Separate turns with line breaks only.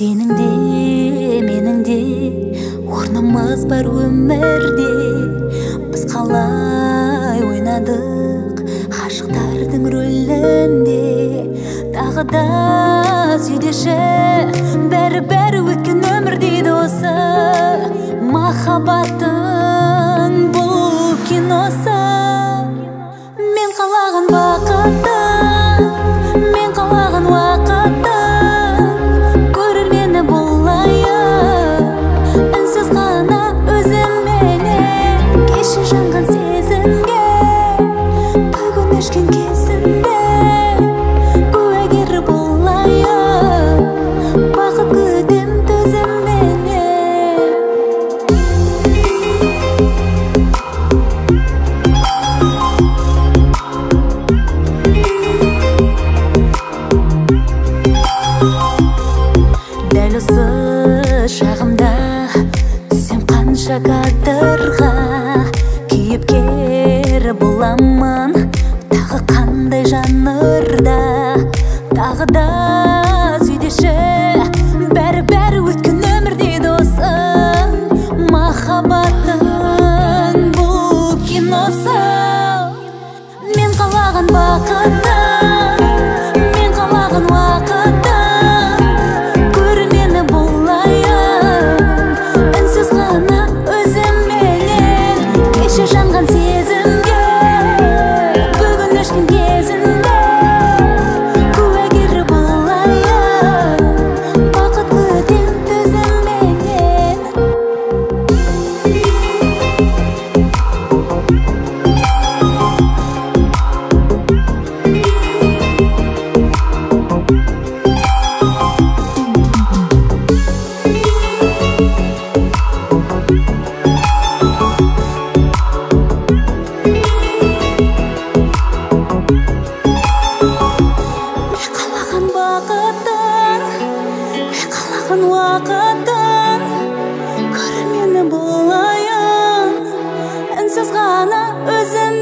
Сенің де, менің де орнымыз бар өмірде. Біз қалай ойнадық ғашықтардың рөлінде. Тағы да сүйдеші, бәрі-бәрі өткен өмір дейді осы. Махаббаттың бұл киносы. Мен қалаған бақытты, мен қалаған уақытты, көрермені болайын үнсіз ғана өзімменен. Кеше жанған сезімге бүгін өшкен кезімде куәгер болайын, бақыт күтем төзімменен. Дәл осы шағымда түссем қанша кадрға, кейіпкер боламын тағы қандай жанрда. Тағы да сүйдеші, бәрі-бәрі өткен өмір дейді осы. Махаббаттың бұл киносы. Мен қалаған бақытты, мен қалаған уақытты, көрмені болайын үнсіз ғана өзімменен. Кеше жанған сезімге бүгін өшкен кезімде куәгер болайын, бақыт күтем төзімменен. Мен қалаған бақыттың, мен қалаған уақыттың көрермені болайын үнсіз ғана өзім.